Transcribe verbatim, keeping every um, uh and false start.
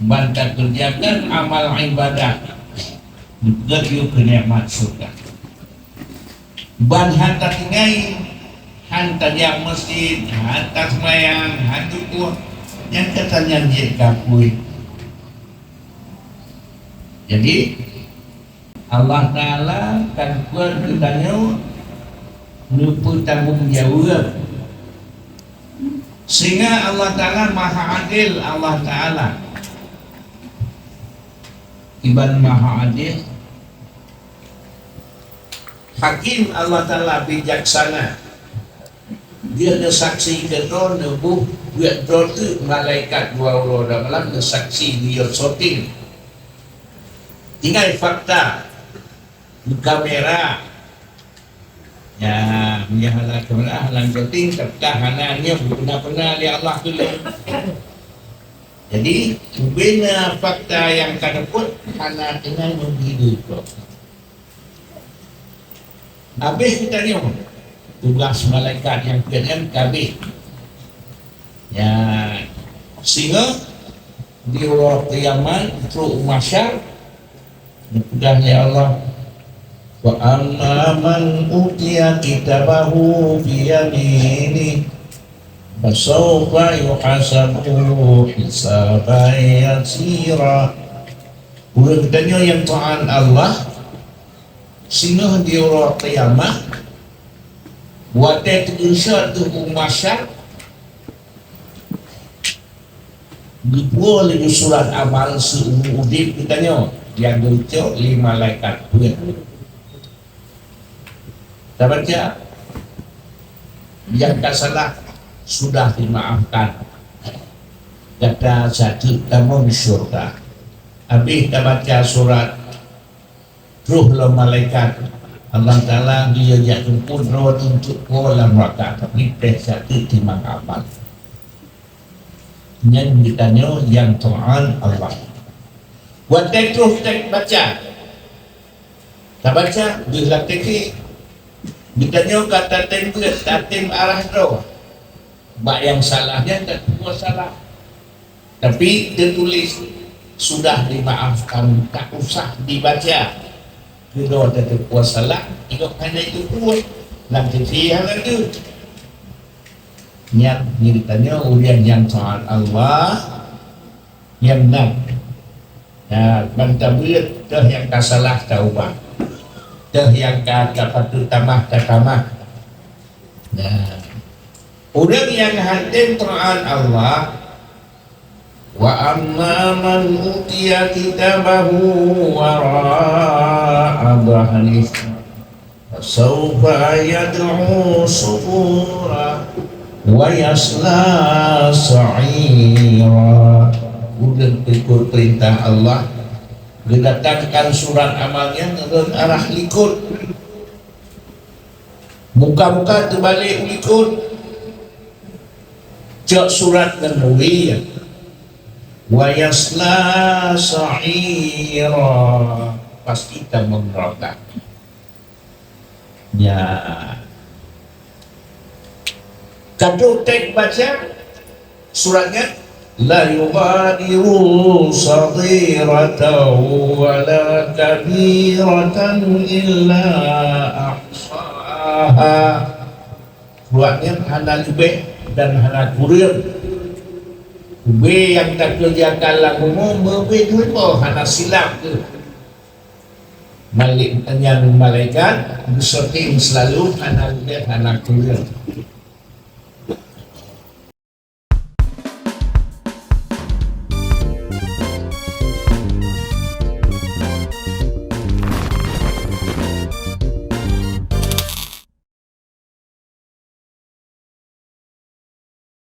Ban takeureujakan amal ibadah, geupeugah yue keu nikmat syurga. Ban han tatinggai, han tajak meuseujid, han taseumayang, han tutoe, nyan gata nyan jeuet keu apui. Jadi, Allah Taala kan peuet geutanyoe neupeutanggong jaweueb. Sehingga Allah Taala maha adil, Allah Taala. Iban maha adil, hakim, Allah Taala bijaksana. Dia neusaksi keudroe, neuboh buet droe teuk malaikat dua uroe dua malam neusaksi, geuyue syuting. Tinggai fakta, kamera. Ya, meunyoe hana kamera, hana syuting, tapi hana nyoe peuna-peuna lé Allah tulông. Jadi, ubena fakta nyang ka dapeuet hana tinggai meugidu. Habéh geutanyoe, tugaih malaikat nyang peuet nyan ka habéh. Ya, singoh di uroe kiamat, trok u mahsyar, geupeugah lé Allah, "Wa amma man utiya kitabahu bi yaminih, fasaufa yuhasabu hisaban yasira." Ureuëng tanyoe nyang taát Allah, singoh di uroe kiamat, watée teugeusot u mahsyar, geupuwoe lé surat amal seumu udeb geutanyoe nyang geucok lé malaikat peuet. Tabaca, nyang ka salah sudah dimaafkan. Gata sateuk tamong syurga. Habéh tabaca surat, troh lom malaikat. Allah Taala geuyue jak jemput droe untuk po lam neraka, tapi teuh sateuk timang amal. Nyan geutanyoe nyang taát Allah. Watée troh teuh baca, tabaca, deuh lam teuke. Geutanyoe ka tatem beuet, tatem arah droe. Bak nyang salah nyan tateupeue salah. Tapi teutuléh, "Sudah dimaafkan, tak usah dibaca." Keunoe tateupeue salah, ingat hana itu pun. Lam teuke hana tu. Nyan geutanyoe ureuëng nyang taát Allah, nyang na. Nah, ban tabeuet, teuh nyang ka salah taubat. Teuh nyang ka, ka patut tamah, tatamah. Nah, ureuëng nyang hana taát Allah, "Wa amma man utiya kitabahu wara'a dhahrih, fasaufa yad'u subura, wa yasla sa'ira." Ureuëng ikut perintah Allah, geudatangkan surat amalnya ngon arah likot. Muka-muka teubalek u likot. Cok surat ngon lui, "Wa yasla sa'ira." Pasti tamong neraka. Ya. Ka troh teuh baca surat nyan, "La yughadiru saghiratan wa la kabiratan illa ahsaha." Surat nyan hana leubeh dan hana kureueng. Ubé nyang takeureujakan lam umu meubé tutoe hana silap keuh. Malik nyan malaikat geusyuting seulalu, hana leubeh hana kureueng.